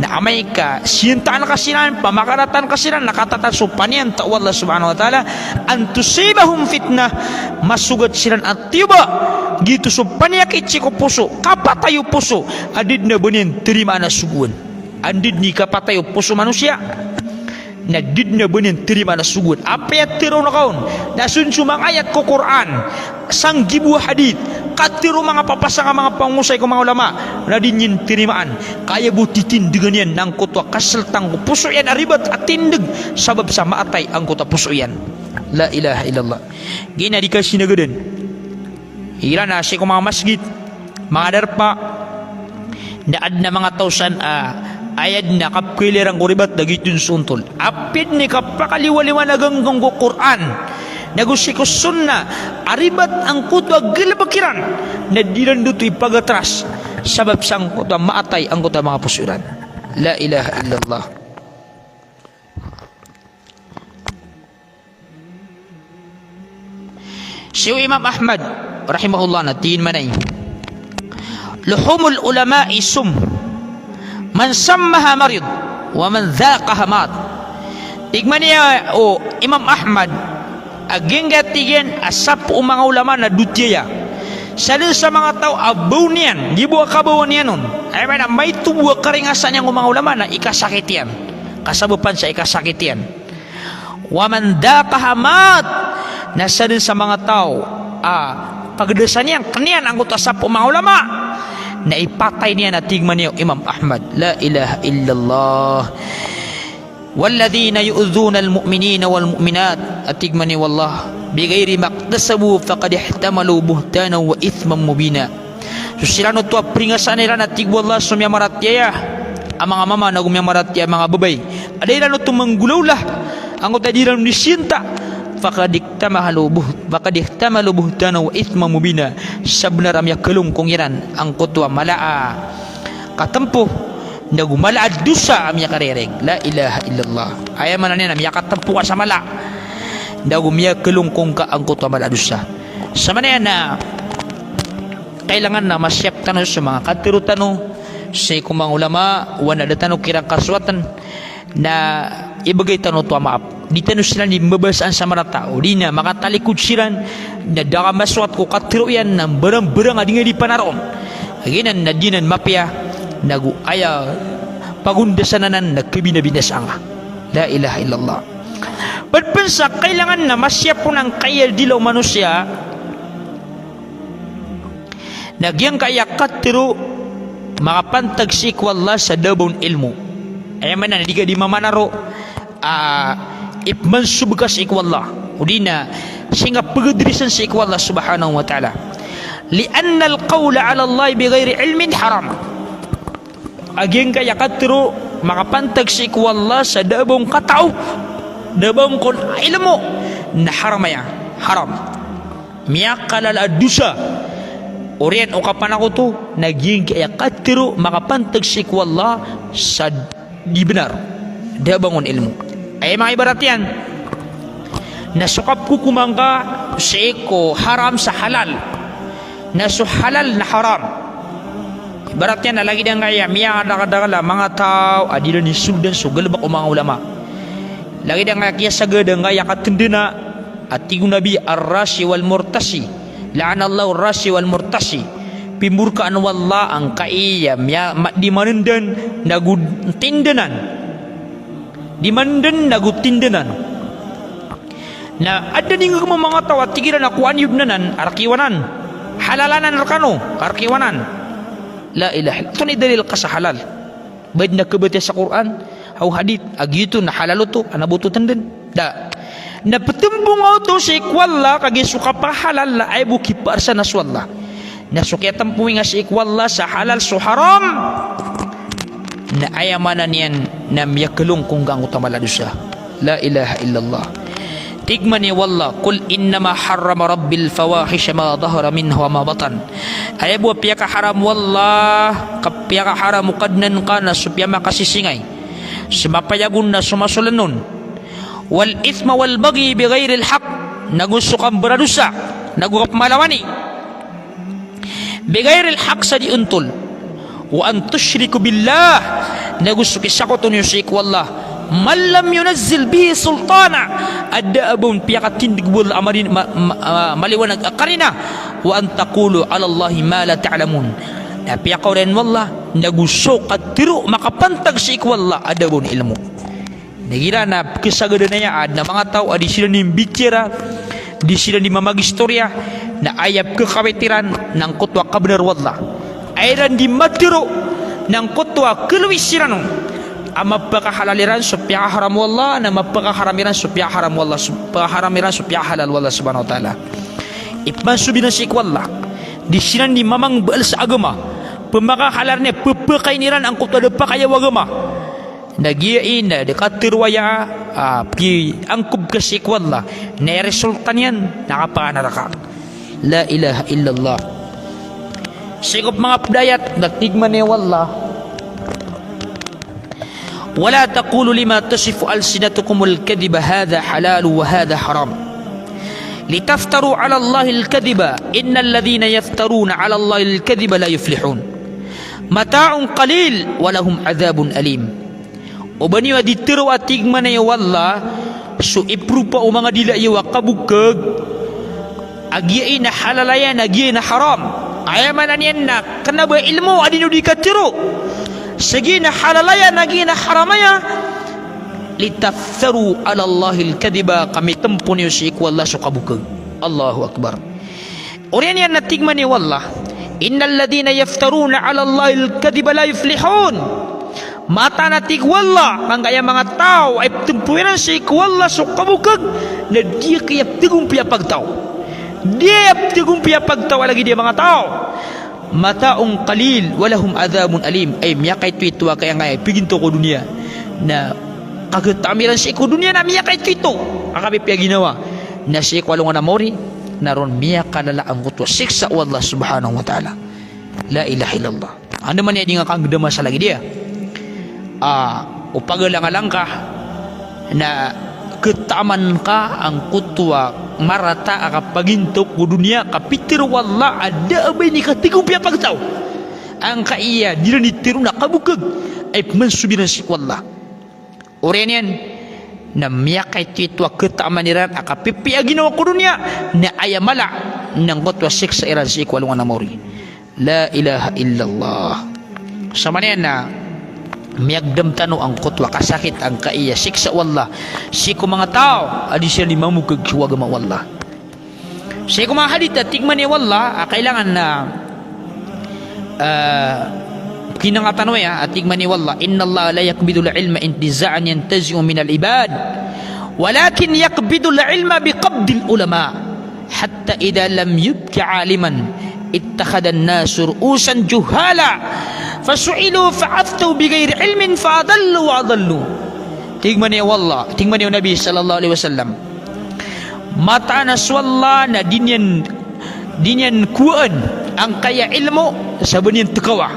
Na amay ka siyantaan ka siran, pamakarataan ka siran, na katatagan so paniyanta o Allah subhanahu wa ta'ala, an tusibahum fitnah, masogat siran a tiyoba, giyoto so paniyakit sii ko poso, kapatay o poso, a di dn a ba niyan tarimaan a sogoan. Anda dn i kapatay o poso o manosiya, na di dn a ba niyan tarimaan a sogoan. Apiya tharoon ka on na so dn so manga ayat ko Qur'an, sanggibo a hadith, katharo o manga papasang a manga pangosay ko manga ulama, na di niyan tarimaan. Ka aya bo titindgan iyan na angkoto a kasltan ko poso iyan a ribat a tindg, sabap sa maatay angkoto a poso iyan. La ilaha illallah. Giya na di kasinagadan. Igira na sii ko manga masgit, manga darpa, na adn a manga taw san a aya dn a kapkhailay iran ko ribat na giyoto dn so ontol. Apiya dn i kapakaliwaliwanag angkn ko Qur'an nago sii ko sunnah a ribat angkoto a galbk iran, na di iran oto ipagatras, sabap sangkoto a maatay angkoto a manga poso iran. La ilaha illallah. Sii o Imam Ahmad rahimahullah na tig iyan mambo a, "Luhumul ulama'i sum, man sammaha marid, wa man dhaqaha mat." Tig mambo o Imam Ahmad, a giyangkaya tig iyan a sapo o manga ulama na dotiya. Sadn sa manga taw a baw niyan, giya bo a kabawan iyan on, aya maana na maito bo a karingasan iyan ko manga ulama na ikasakit iyan. Kasabapan sa ikasakit iyan. Wa man dhaqaha mat. Na sadn sa manga taw a pagdasan iyan, kn iyan angkoto a sapo o manga ulama, na ipatay niyan a tig mambo o Imam Ahmad. La ilaha illallah. Walladhina yu'dhunal mu'minina wal mu'minat, a tig mambo o Allah, bighairi maktasabu faqad ihtamalu buhtanan wa ithman mubina. So siran oto a pringasaan iran a tig o Allah so miyamaratiyaya a manga mama nago miyamaratiyaya a manga babay a da iran oto manggolawla angkoto a di iran on isiyanta, faqad ihtamalu buh-, faqad ihtamalu buhtanan wa ithman mubina. Sabnar a miyakalongkong iran angkoto a mala a katempo nago mala a dosa a miyakarereg. La ilaha illallah. Aya maana niyan na miyakatempo ka sa mala nago miyakalongkong ka angkoto a mala a dosa. Sa maana niyan na kailangan na masiyap tano so manga katharo tano sii ko manga ulama, oway na da tano kiran kasowatan, na ibgay tano oto a maap. Di tano siran di mbabasaan sa marata, odi na makatalikod siran, na da ka masowat ko katharo iyan na mbarangbarang a di ngka di panaroon. Giyanan na di nan mapiya, nago aya pagondasan anan na kabinabinasaan ka. La ilaha illallah. Pd pn sa kailangan na masiyap on angkaya dila o manosiya, na giyangkaya katharo makapantag sii ko Allah sa da a ba on ilmo. Aya maana na di ka di mamanaro a ipmansob ka sii ko Allah, odi na sii ngka pagdrisan sii ko Allah subhanahu wa ta'ala. Li'annal qawla 'ala Allahi bighairi ilmin haram. A giyangkaya katharo makapantag sii ko Allah sa da a ba on kataw, da a ba on kon ilmo, na haram aya, haram. Miyakalala a dosa. Oriyan o kapanakoto na giyangkaya katharo makapantag sii ko Allah sa di bnar, da a ba on ilmo. Aya manga ibarat iyan, Na so kapkokoma ngka sii ko haram sa halal. Na so halal na haram. Ibarat iyan na lagid angkaya miyakadakadakl a manga taw a di iran isoldan so galbk o manga ulama. Lagid angkaya kiyasagad angkaya katndna a tig o Nabi, "Ar-rashi wal murtashi. La'anallahu ar-rashi wal murtashi." Pimborkaan o Allah angkaya miya, ma, di manndn nago tindanan. Di manndn nago tindanan. Na adn i ngka manga taw a tig iran a kowaan iyo dn anan a rk iyo anan. Halal anan rkano, ka rk iyo anan. La ilaha illallah. Antonaa i dalil ka sa halal? Ba adn a kabatiya sa Qur'an ago hadith a giyoto na halal oto, a na bo oto tndn? Da. Na ptmbonga oto sii ko Allah, kagiya so kapakahalal na aya bo kipaarsa na so Allah. Na so kiyatmpowi nga sii ko Allah sa halal so haram, na aya maana niyan na miyakalong ko ngka angkoto a mala a dosa. La ilaha illallah. Tig mambo o Allah, "Qul innama harrama rabbil fawahisha ma dhahara minha wa ma batan." Aya bo a piyakaharam o Allah, ka piyakaharam o Kadnan ka na so piyamakasisingay, so mapayag on na so masolan on. "Wal ithma wal baghya bighairil haqq." Nago so kambradosa, nago kapmalawani. Bighairil haqq, sa di ontol. "Wa an tushriku billah." Nago so kisakoto niyo sii ko Allah. "Ma lam yunazzil bihi sultana." A da a ba on piyakatindg o Allah a mari, ma, ma, ah, maliwanag a karina. "Wa an taqulu ala Allahi ma la ta'lamun." Na piyakaoriyan o Allah, nago so katharo makapantag sii ko Allah a da a ba on ilmo. Na igira na pkhasagadan aya, adn a manga taw a di siran di mbitiyaraa, di siran di mamagistoriya, na aya pkhakawit iran na angkoto a kabnar o Allah. Aya iran di matharo na angkoto a khalowi siran on a mapakahalal iran so piyakaharam o Allah, na mapakaharam iran so piyaharam o Allah, so pakaharam iran so piyahalal o Allah subhanahu wa ta'ala. Ipmansob iran sii ko Allah. Di siran di mamangbaal sa agama. Pmakahalal iran, pphakain iran angkoto a da pakaya o agama. Na giya i na di katharo aya, ah, pkiangkob ka sii ko Allah, na aya resulta niyan na kapakanaraka. La ilaha illallah. Sii ko manga pd a ayat na tig mambo o Allah, "Wa la taqulu lima tasifu alsinatukumul kadhiba hadha halalun wa hadha haram, litaftaru ala Allahil kadhiba, innal ladhina yaftaruna ala Allahil kadhiba la yuflihun. Mata'un qalil wa lahum adhabun alim." Oba niyo a di tharoa, tig mambo o Allah, so ipropa o manga dila iyo a kabokag, a giya i na halal aya, na giya i na haram. Aya maana niyan na kna ba ilmo a di niyo di katharo sa giya i na halal aya, na giya i na haram aya. "Litaftaru ala Allahil kadhiba," ka mitampo niyo sii ko Allah so kabokag. Allahu Akbar. Oriyan iyan na tig mambo o Allah, "Innal ladhina yaftaruna ala Allahil kadhiba la yuflihun." Mataan a tig o Allah, angkaya manga taw a iptampo iran sii ko Allah so kabokag, na di aya kaya pthagompiya a pagtaw. Di aya pthagompiya a pagtaw a lagid iyan a manga taw. "Mata'un qalil wa lahum adhabun alim." Ay, miyakaitoito a kaya angkaya pigintaw ko doniya. Na kagtaam iran sii ko doniya na miyakaitoito a kapipiya ginawa. Na sii ko alongan a maori, na ron miyakalala angkoto a siksa o Allah subhanahu wa ta'ala. La ilaha illallah. Andamanaya di nga kanggdama sa lagid iyan. Ah, o pagalangalang ka na kataman ka angkoto a marata a kapagintaw ko doniya, ka pitharo o Allah a da a ba ini kathagompiya a pagtaw. Angkaya di iran di tharoon a kabokag, ay pmansob iran sii ko Allah. Oriyan iyan na miyakaitoito a kataman iran a kapipiya ginawa ko doniya, na aya mala na angkoto a siksa iran sii ko alongan a maori. La ilaha illallah. Samanaya na miyagdam tano angkoto a kasakit angkaya siksa o Allah sii ko manga taw a di siran di mamokag ko agama o Allah. Sii ko manga hadith a tig mambo o Allah a kailangan na, ah, kinangatan o aya a tig mambo o Allah, "Innallaha la yaqbidul ilma intiza'an yantazi'uhu minal ibad, walakin yaqbidul ilma biqabdil ulama, hatta idha lam yabqa aliman ittakhadhan nasu ru'usan juhala, fasu'ilu fa'aftau bighairi ilmin fa'adallu wa adallu." Tig mambo o Allah, tig mambo o Nabi sallallahu alaihi wasallam, mataan a so Allah na di niyan, di niyan kowaan angkaya ilmo sa ba niyan tkawa.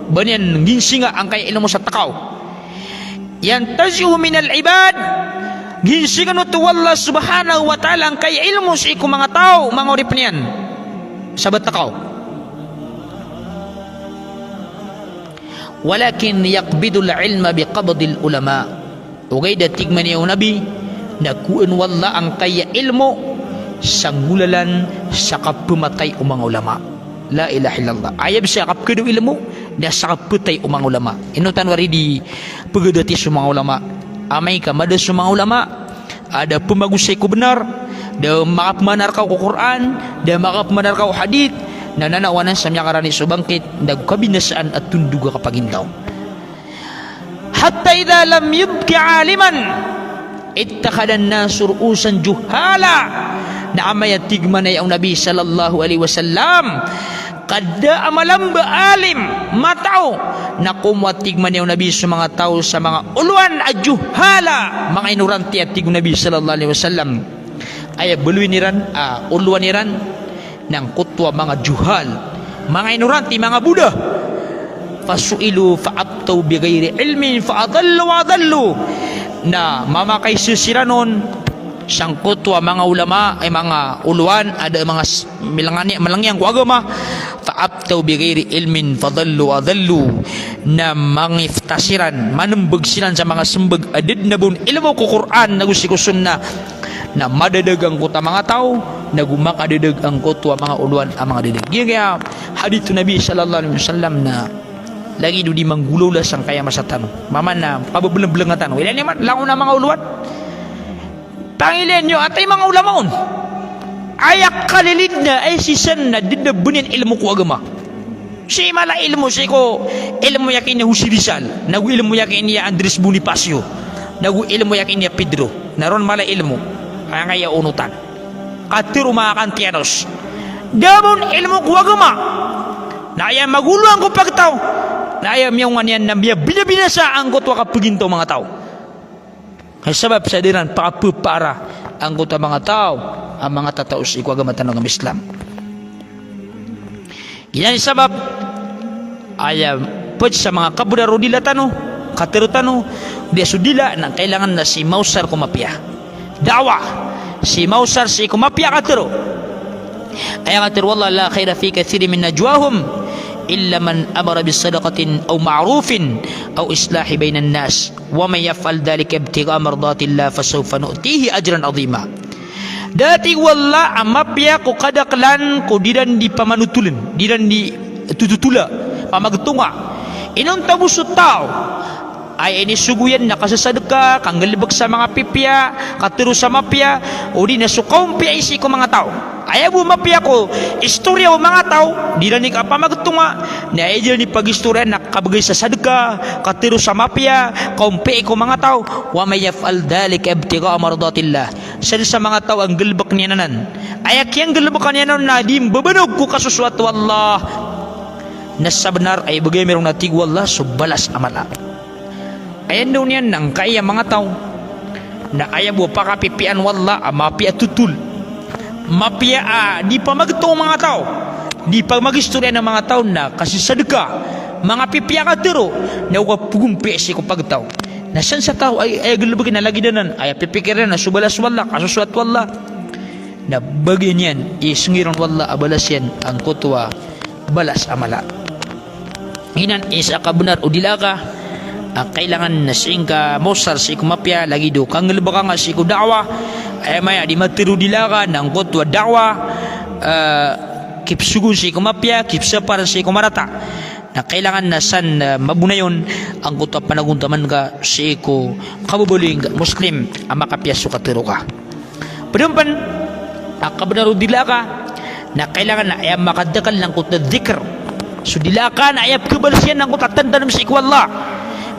Ba niyan nginsinga angkaya ilmo sa tkaw. Yantazi'uhu minal ibad, Ginsikan oto o Allah subhanahu wa ta'ala angkaya ilmo sii ko manga taw, manga oripen iyan. Sabat a kaw. Walakin yaqbidul ilma biqabdil ulama. Ogaid a tig man iyan o Nabi, na kowaan o Allah angkaya ilmo sa nggolalan sa kapematay o manga ulama. La ilaha illallah. Aya bes a kapeked o ilmo, na sa kapetay o manga ulama. Ino tano ari di pegadati so manga ulama. Amay ka mada so manga ulama, a da pemagosay ko benar, da makapemanar ka ko Qur'an, da makapemanar ka ko hadith, na nanawanan sa miyakarani so bangkit, na go kabinasaan a tondog a kapagintaw. Hatta idha lam yubqi aliman ittakhadhan nasu ru'usan juhala. Na amay a tig man aya o Nabi sallallahu alaihi wasallam, ka da a mala mba alim, mataw, na komowa, tig man aya o Nabi, so manga taw sa manga olowan a juhala, manga inoranti, a tig o Nabi sallallahu alaihi wasallam. Aya baloyin iran, a, olowan iran, na angkoto a manga juhal, manga inoranti, manga boda. Fasu'ilu fa'aftaw bighairi ilmin fa'adallu wa adallu. Na mamakaiza siran on sangkoto a manga ulama, ay manga olowan, a da a manga s-, milangiyan, milangiyan ko agama. Fa'aftaw bighairi ilmin fadallu wa adallu. Na mangifta siran, manembeg siran sa manga sembeg a da den a ba on ilmo ko Qur'an, nago sii ko sunnah. Na madadag angkoto a manga taw, nago makadadag angkoto a manga olowan a manga dadag. Giyangkaya hadith o Nabi sallallahu alaihi wasallam na lagid o di manggolawla sangkaya masa tano. Maman na pabebelengbelengan tano. Ilay niyo man, langon a manga olowan. Pangilay niyo, antai manga ulama on? Aya kalilid na, ay sisan na da den a ba niyan ilmo ko agama. Sii mala ilmo, sii ko ilmo iyan ki Jose Rizal, nago ilmo iyan ki Andres Bonifacio, nago ilmo iyan ki Pedro. Na ron mala ilmo. Angkaya onotan. Katero manga Kantiyanos. Da a ba on ilmo ko agama. Na aya magoloan ko pagtaw, na aya miyaonga niyan na miyabinabinasa angkoto a kapagintaw o manga taw. Hay sabap sa da iran pakapepaara angkoto a manga taw a manga tatao sii ko agama tano a agama Islam. Giyanan i sabap, aya ped sa manga kabenar o dila tano, katero tano, di so dila na kailangan na sii maosar ko mapiya. Da'wah, sii maosar sii ko mapiya katero. Aya katero o Allah, la khaira fi kathirin min najwahum illa man amara bi sadaqatin aw ma'rufin aw islahi bainan nas. Wa man yaf'al dhalika ibtigha'a mardatillah fasawfa nu'tihi ajran 'azima. Da, tig o Allah, a mapiya ko kadaklan ko di iran di pamanotolen, di iran di tototola, pamagtonga. Inonta bo so taw a inisogo iyan na kasasadka, kanggalebek sa manga pipiya, katero sa mapiya, o di na so kaompiya sii ko manga taw. Aya bo mapiya ko istoriya o manga taw, di iran di kapamagtonga, na aya di iran di pagistoriya na kabegay sa sadka, katero sa mapiya, kaompiya ko manga taw. Wa man yaf'al dhalika ibtigha'a mardatillah. Sadn sa manga taw a nggalebek iyan anan, aya kiyanggalebek iyan on na di mbabanog ko kasosoat o Allah, na sabenar a ibegay iran on, a tig o Allah, so balas a mala. Aya ndaw niyan na angkaya manga taw na aya bo a pakapipiyaan o Allah a mapiya a totol, mapiya a di pamagtonga o manga taw, di pamagistoriya o manga taw, na kasasadka, manga pipiya katero, na o kapagompiya sii ko pagtaw. Na san sa taw a aya galebek iyan na lagid anan, aya pipikir iyan na so balas o Allah, kasosoat o Allah, na bagian iyan i senggiran o Allah a balas iyan angkoto a balas a mala. Giyanan i isa a kabenar o dila ka a kailangan na sii ngka maosar sii ko mapiya, lagid o kanggalebeka ngka sii ko da'wah. Aya maya di matero o dila ka na angkoto a da'wah, eh, kipsogon sii ko mapiya, kipsapar sii ko marata. Na kailangan na san, eh, mabonayon angkoto a panagontaman ka sii ko kababaloy ngka Muslim a makapiya so katero ka. Ped pen a kabenar o dila ka na kailangan na aya makadakel na angkoto a dhikr so dila ka, na aya pekhabalas iyan na angkoto a tantanem sii ko Allah.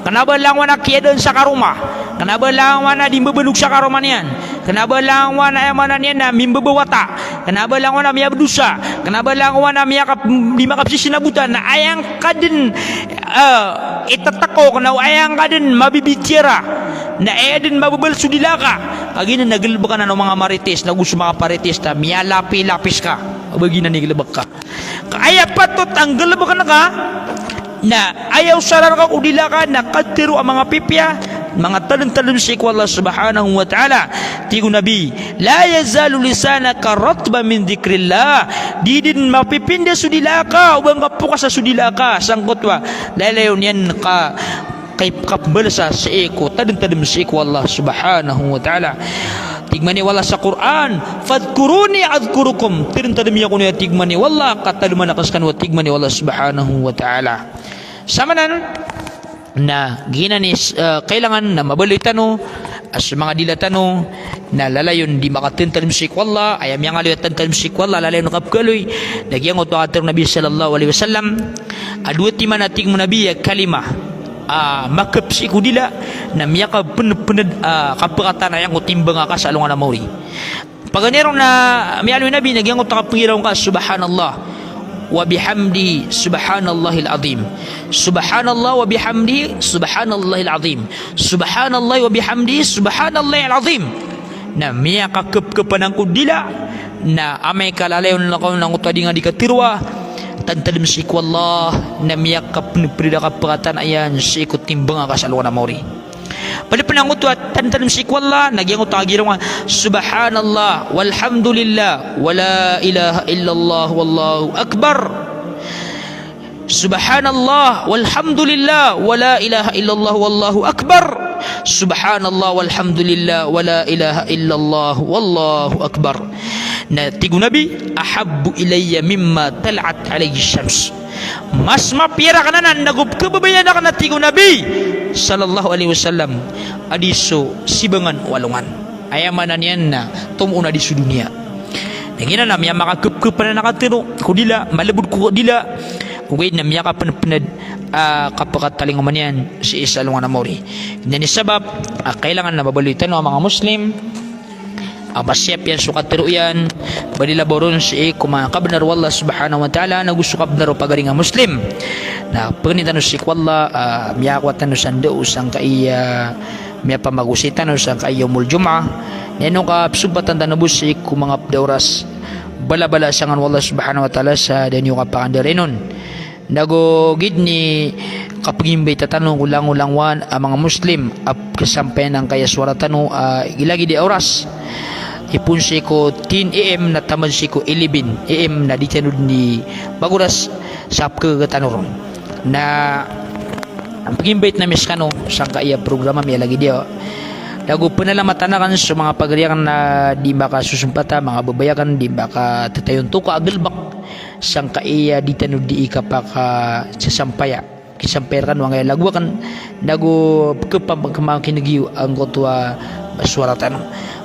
Kena ba langon a kiyadaan sa karoma, kena ba langon a di mbabanog sa karoma niyan, kena ba langon a aya maana niyan na mimbabawata, kena ba langon a miyabdosa, kena ba langon a miyakap-, di makapsisinabotan, na aya ngka den, eh, itatako, kena o aya ngka den mabibitiyara, na aya den mababal so dila ka. Ka giyanan na galebek anan o manga marites, nago so manga parites, na miyalapi-lapis ka. Ba giyanan i galebek ka. Ka aya patot a nggalebeken ka, na aya osaran ka ko dila ka na katero a manga pipiya, Manga tadmtadm sii ko Allah subhanahu wa ta'ala. Tig o Nabi, "La yazalu lisanuka ratban min dhikrillah." Di dn mapipinda so dila ka o ba ngka pokasa so dila ka sangkoto a lalayon iyan ka, kay kapmbalasa sii ko tadmtadm sii ko Allah subhanahu wa ta'ala. Tig mambo o Allah sa Qur'an, "Fadhkuruni adhkurkum." Tadmtadmi ako niyo, tig mambo o Allah, ka tadman akn skano, tig mambo o Allah subhanahu wa ta'ala. Samanan, na giyanan i, eh, kailangan na mabaloy tano, a so manga dila tano, na lalayon di makatadmtadm sii ko Allah, aya miyangaloy a tadmtadm sii ko Allah, lalayon kapkaloy, na giyangkoto a katharo o Nabi sallallahu alaihi wasallam, a dowa timan a tig o Nabi a kalima, a makap sii ko dila, na miyakapnpnd, a kapakatan a aya ngkoto timbang aka sa alongan a maori. Paganay ron na miyaaloy o Nabi na giyangkoto a kapnggiraw ngka, "Subhanallah wa bihamdihi, subhanallahil azim. Subhanallah wa bihamdihi, subhanallahil azim. Subhanallah wa bihamdihi, subhanallahil azim." Na miyakakapkapan angkoto a dila, na amay ka lalayon na kaon angkoto a di nga di katharoa, tadmtadm sii ko Allah, na miyakapnpnd a kapakatan iyan sii ko timbang aka sa alongan a maori. Pd pn angkoto a tadmtadm sii ko Allah, na giyangkoto a giraw nga, "Subhanallah, walhamdulillah, wa la ilaha illallah, wallahu akbar. Subhanallah, walhamdulillah, wa la ilaha illallah, wallahu akbar. Subhanallah, walhamdulillah, wa la ilaha illallah, wallahu akbar." Na tig o Nabi, "Ahabbu ilayya mimma tala'at alayhi shams." Mas mapiya rakn anan nago pkhababayaan akn, a tig o Nabi sallallahu alaihi wasallam, a di so sibangan o alongan. Aya maana niyan na tomo on a di so doniya. Na giyanan na miyamakakapkapan a katharo ko dila, malbod ko dila, ogaid na miyakapnpnd a kapakatalingoma niyan sii sa alongan a maori. Giyanan i sabap a kailangan na mabaloy tano a manga Muslim, a masiyap iyan so katharo iyan, ba di labaw ron sii ko manga kabnar o Allah subhanahu wa ta'ala, nago so kabnar o pagari nga Muslim. Na pangnin tano sii ko Allah, a, miyakowa tano sa ndao sangkai a miyapamagosay tano sangkai a Yawmul Jumu'ah. Na ino ka psompatan tano bo sii ko manga pd a oras, balabalasangn o Allah subhanahu wa ta'ala sa da niyo kapakandarainon. Nago giyanan i kapagimbayta tano ko langolangowan a manga Muslim a pkhasampayan angkaya sowara tano a gilagid i oras. Ipoon sii ko ten A M na taman sii ko eleven A M na di tano dn i pagoras sa pkhagatano ron. Na pagimbayt ami skano sangkaya program ami a lagid iyan. Nago pnalamatan akn so manga pagari akn a di makasosompata, manga babay akn, di makatatayon toko a galbk sangkaya di tano di kapakasasampaya. Kisampay rkano angkaya lago akn, nago pkhapamangkineg iyo angkoto a sowara tano.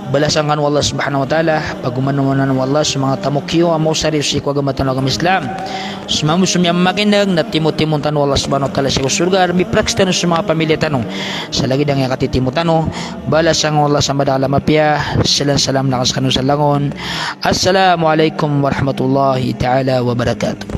Balasan kano o Allah subhanahu wa ta'ala, pagomanomanan o Allah so manga tamok iyo a maosar iyo sii ko agama tano a agama Islam. So manga miyamakineg na timotimon tano o Allah subhanahu wa ta'ala sii ko sorga, a rbiprakes tano so manga pamilya tano sa lagid angkaya katitimo tano. Balasan o Allah sa madakl a mapiya. Salam, salam na skano sa langon. Assalamu alaikum warahmatullahi ta'ala wabarakatuh.